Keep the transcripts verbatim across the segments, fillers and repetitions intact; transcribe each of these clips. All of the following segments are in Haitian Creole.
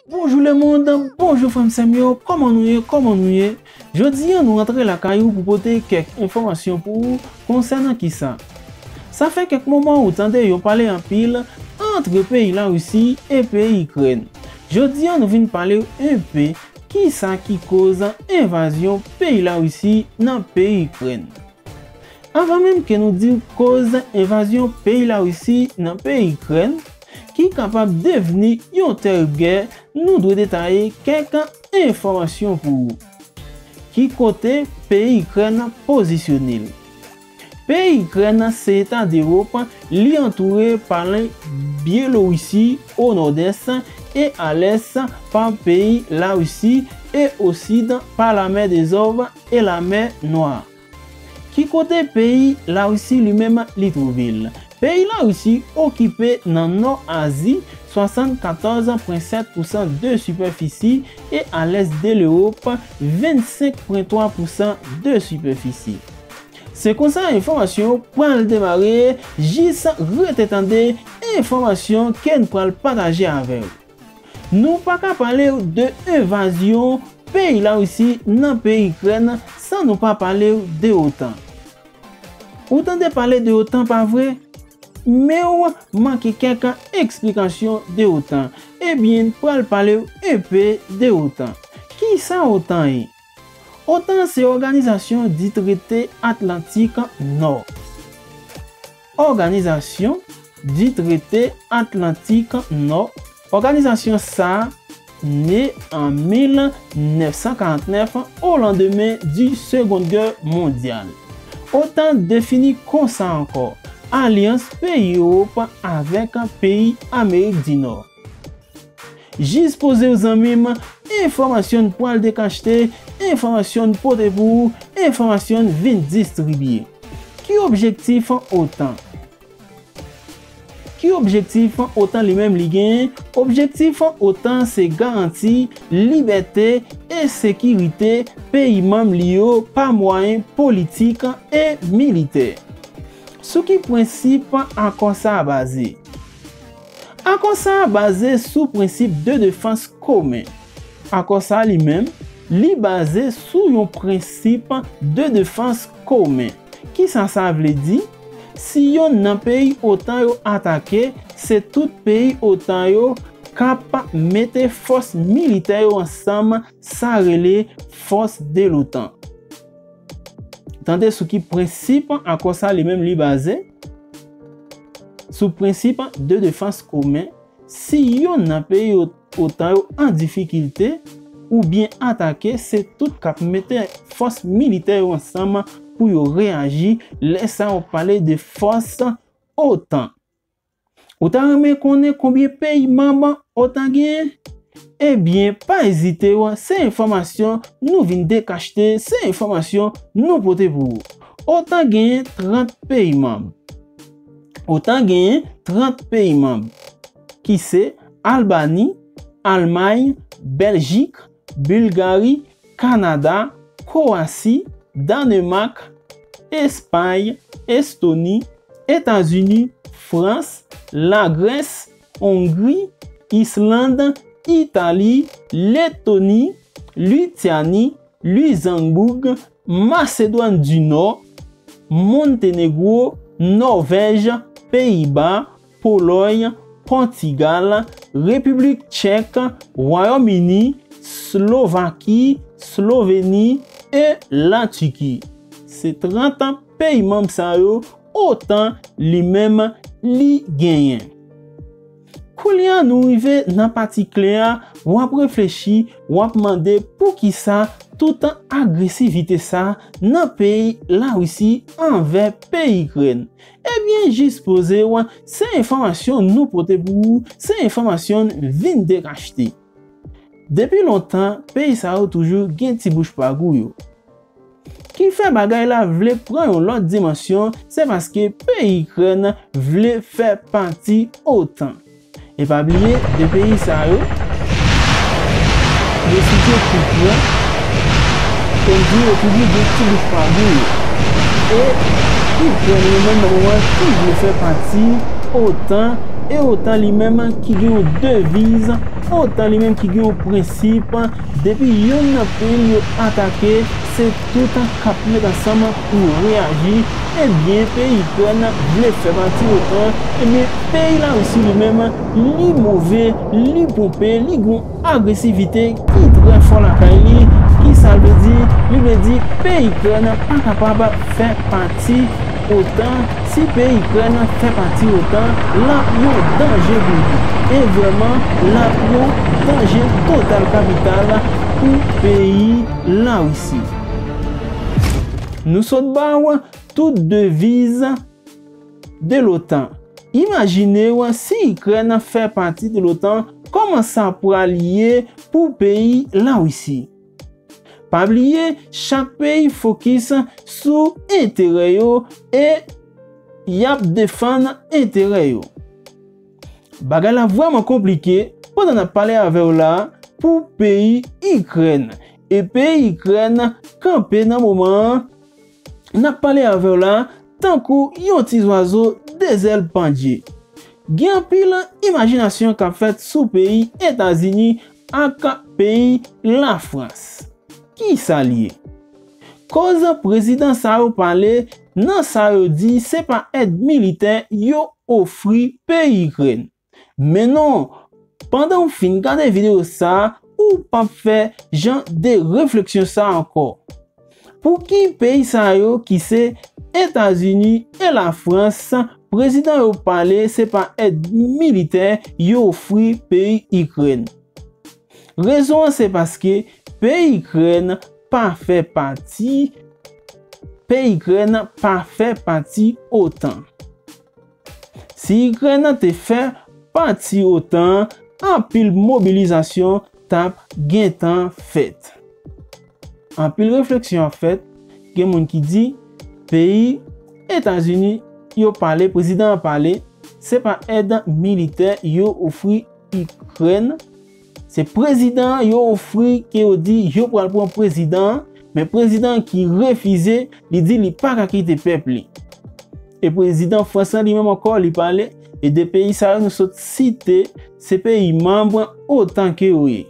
Bonjou lemonn, bonjou frè m sè m yo, kòman nou ye, kòman nou ye? Jodi a nou rantre lakay ou pou pote kèk enfòmasyon pou ou konsènan kisa? Sa fè kèk moman ou tande yo pale anpil ant peyi Larisi e peyi Ikrèn. Jodi a nou vin pale w enpe kisa ki koz envazyon peyi Larisi nan peyi Ikrèn. Anvan menm ke nou di w koz envazyon peyi Larisi nan peyi Ikrèn, ki kapab devni yon tèrib gè, nou dwe detaye kèk enfòmasyon pou ou. Ki kote peyi Ikrèn pozisyone l? Peyi Ikrèn se eta dewòp, li antoure pa Byelorisi o nòdès e a lès pa peyi Larisi e o sid pa Lamè Dezòv e Lamè Nwa. Ki kote peyi Larisi li menm li twouve l? Peyi Larisi okipe nan Nò Azi, swasannkatòz pwen sèt pousan de sipèfisi e a lès de Lewòp, vennsenk pwen twa pousan de sipèfisi. Se konsa enfòmasyon yo pral demare, jis rete tande enfòmasyon ke n pral pataje avè w. Nou pa ka pale w de envazyon peyi Larisi nan peyi Ikrèn san nou pa pale w de otan. Ou tande pale de otan, pa vre? Men w manke kèk eksplikasyon de otan. Ebyen, n pral pale w enpe de otan. Kisa otan ye? otan se Òganizasyon di Trete Atlantik Nò. Òganizasyon di Trete Atlantik Nò. Òganizasyon sa a ne an mil nèf san karant nèf, o landemen di Segonn Gè Mondyal. otan defini konsa ankò, alyans peyi Ewòp avèk peyi Amerik di Nò. Jis poze w zanmi m, enfòmasyon n pral dekachte, enfòmasyon n pote pou ou, enfòmasyon n vin distribye. Ki objektif otan? Ki objektif otan li menm li genyen? Objektif otan se garanti libète e sekirite peyi manm li yo pa mwayen politik e militè. Sou ki prensip akò sa a baze? Akò sa a baze sou prensip de defans komen. Akò sa a li menm, li baze sou yon prensip de defans komen. Kisa sa vle di? Si yonn nan peyi otan yo atake, se tout peyi otan yo k ap mete fòs militè yo ansanm, sa rele fòs de lotan. Tande sou ki prensip akò sa li menm li baze? Sou prensip de defans komen. Si yonn nan peyi otan yo an difikilte oubyen atake, se tout k ap mete fòs militè yo ansanm pou yo reyaji. Lè sa a, w ap pale de fòs otan. Ou ta renmen konnen konbyen peyi manm otan genyen? Ebyen, pa ezite w, se enfòmasyon nou vin dekachte, se enfòmasyon nou pote pou ou. otan genyen trant peyi manm. otan genyen trant peyi manm, ki se Albani, Almay, Bèljik, Bilgari, Kanada, Kowasi, Danemak, Espay, Estoni, Etazini, Frans, Lagrès, Ongri, Island, Itali, Letoni, Lityani, Lizanbòg, Masedwàn di Nò, Montenegro, Nòvèj, Peyiba, Polòy, Pòtigal, Repiblik Tchèk, Wayòm Ini, Slovaki, Sloveni e Latiki. Se trant peyi manm sa yo otan li menm li genyen. Kounye a nou rive nan pati kle a, w ap reflechi, w ap mande poukisa tout agresivite sa nan peyi Larisi anvè peyi Ikrèn. Ebyen, jis poze w, se enfòmasyon nou pote pou ou, se enfòmasyon n vin dekachte. Depi lontan, peyi sa yo toujou gen ti bouch pagou yo. Ki fè bagay la vle pran yon lòt dimansyon, se paske peyi Ikrèn vle fè pati otan. E pa bliye, de peyi sa yo, yo site tou pre, kòm di yo toujou gen ti bouch pagou yo. E Ikrèn li menm nan moman ki vle fè pati otan, e otan li menm ki gen yon deviz OTAN li menm ki gen yon prensip, depi yonn nan peyi l yo atake, se tout k ap met ansanm pou reyaji. Ebyen, peyi Ikrèn vle fè pati OTAN, ebyen, peyi Larisi li menm, li move, li ponpe, li gon agresivite ki trè fò lakay li. Ki sa l vle di? Li vle di peyi Ikrèn pa kapab fè pati OTAN. Si peyi Ikrèn fè pati OTAN, l ap yon danje pou li. E vrèman, l ap yon danje total kapital pou peyi Larisi. Nou sot ba w tout deviz de l'OTAN. Imajine w si Ikrèn fè pati de l'OTAN, kòman sa pral ye pou peyi Larisi? Pa bliye, chak peyi fokis sou enterè yo e y ap defann enterè yo. Bagay la vrèman konplike pandan n ap pale avè w la pou peyi Ikrèn. E peyi Ikrèn kanpe nan moman an, n ap pale avè w la tankou yon ti zwazo de zèl pandye. Gen anpil imajinasyon k ap fèt sou peyi Etazini ak peyi Lafrans. Ki sa l ye? Koz prezidan sa yo pale nan sa yo di se pa èd militè yo ofri peyi Ikrèn. Men non, pandan w fin gade videyo sa a, ou p ap fè jan de refleksyon sa a ankò. Pou ki peyi sa yo ki se Etazini e Lafrans, prezidan yo pale se pa èd militè yo ofri peyi Ikrèn? Rezon an se paske peyi Ikrèn pa fè pati, peyi Ikrèn pa fè pati OTAN. Si Ikrèn te fè pati OTAN, anpil mobilizasyon t ap gentan fèt. Anpil refleksyon ap fèt. Gen moun ki di peyi Etazini yo pale, prezidan an pale, se pa èd militè yo ofri Ikrèn. Se prezidan an yo ofri, ke yo di yo pral pran prezidan an, men prezidan an ki refize, li di li pa ka kite pèp li. E prezidan Frans lan li menm ankò, li pale, e de peyi sa yo nou sot site, se peyi manm OTAN ke yo ye.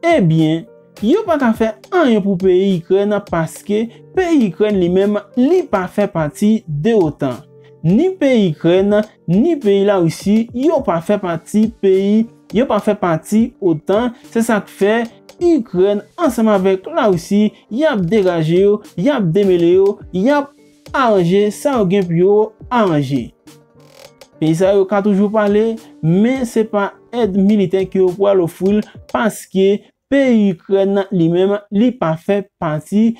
Ebyen, yo pa ka fè anyen pou peyi Ikrèn paske peyi Ikrèn li menm, li pa fè pati de OTAN. Ni peyi Ikrèn, ni peyi Larisi, yo pa fè pati peyi, yo pa fè pati OTAN. Se sa k fè Ikrèn ansanm avèk Larisi, y ap degaje yo, y ap demele yo, y ap aranje sa yo gen pou yo aranje. Peyi sa yo ka toujou pale, men se pa èd militè ke yo pral ofri l, paske peyi Ikrèn li menm, li pa fè pati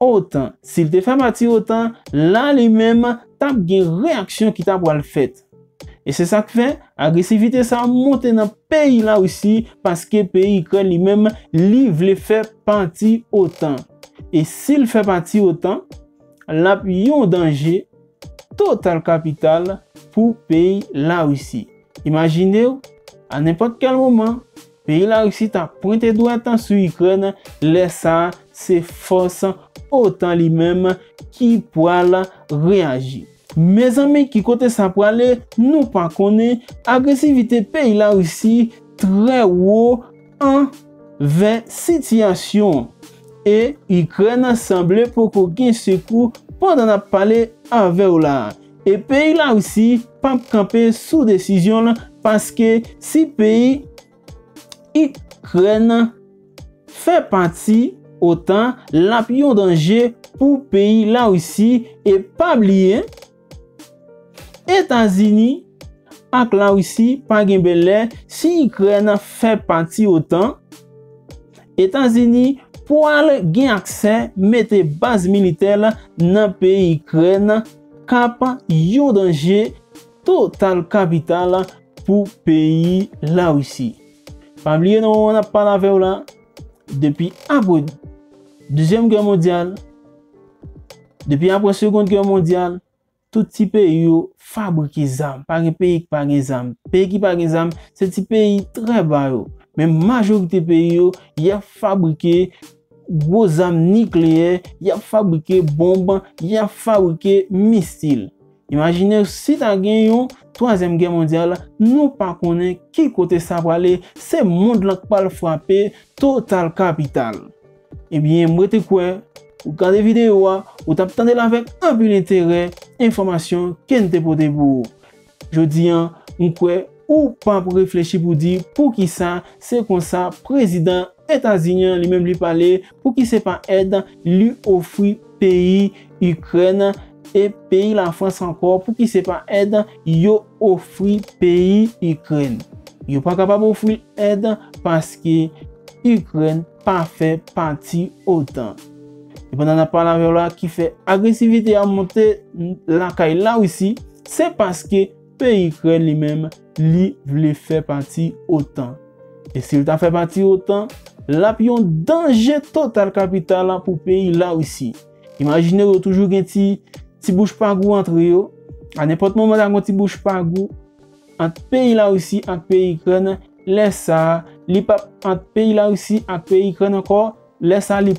OTAN. Si l te fè pati OTAN, la li menm t ap gen reyaksyon ki ta pral fèt. E se sa k fè agresivite sa a monte nan peyi Larisi, paske peyi Ikrèn li menm, li vle fè pati OTAN. E si l fè pati OTAN, l ap yon danje total kapital pou peyi Larisi. Imajine w, a nenpòt kèl moman, peyi Larisi ta pwente dwèt sou Ikrèn, lè sa a, se fòs OTAN li menm ki pral reyaji. Mezanmi, ki kote sa prale, nou pa konnen. Agresivite peyi Larisi trè wo anvè sitiyasyon an. E Ikrèn sanble poko gen sekou pandan n ap pale avè w la a. E peyi Larisi p ap kanpe sou desizyon l, paske si peyi Ikrèn fè pati OTAN, l ap yon danje pou peyi Larisi. E pa bliye, Etazini ak Larisi pa gen bèlè. Si Ikrèn fè pati OTAN, Etazini pral gen aksè mete baz militè l nan peyi Ikrèn, k ap yon danje total kapital pou peyi Larisi. Pa bliye nan moman n ap pale avè w la, depi apre Dezyèm Gè Mondyal, depi apre Segond Gè Mondyal, tout ti peyi yo fabrike zam. Pa gen peyi ki pa gen zam. Peyi ki pa gen zam, se ti peyi trè ba yo. Men majorite peyi yo, y ap fabrike gwo zam nikleyè, y ap fabrike bonb, y ap fabrike misil. Imajine w si ta gen yon twazyèm gè mondyal, nou pa konnen ki kote sa prale, se mond lan k pral frape total kapital. Ebyen, mwen te kwè, ou gade videyo a, ou t ap tande l avèk anpil enterè, enfòmasyon ke n te pote pou ou. Jodi a, m kwè ou p ap reflechi pou di poukisa se konsa prezidan Etazini an li menm li pale, pouki se pa èd li ofri peyi Ikrèn e peyi Lafrans ankò, pouki se pa èd yo ofri peyi Ikrèn. Yo pa kapab ofri èd paske Ikrèn pa fè pati otan. E pandan n ap pale avè w la ki fè agresivite a monte lakay Larisi, se paske peyi Ikrèn li menm, li vle fè pati otan. E si l ta fè pati otan, l ap yon danje total kapital pou peyi Larisi. Imajine w, yo toujou gen ti, ti bouch pagou antre yo. A nenpòt moman, ta gen ti bouch pagou ant peyi Larisi ak peyi Ikrèn. Lè sa a, li p ap ant peyi Larisi ak peyi Ikrèn ankò. Lè sa a, li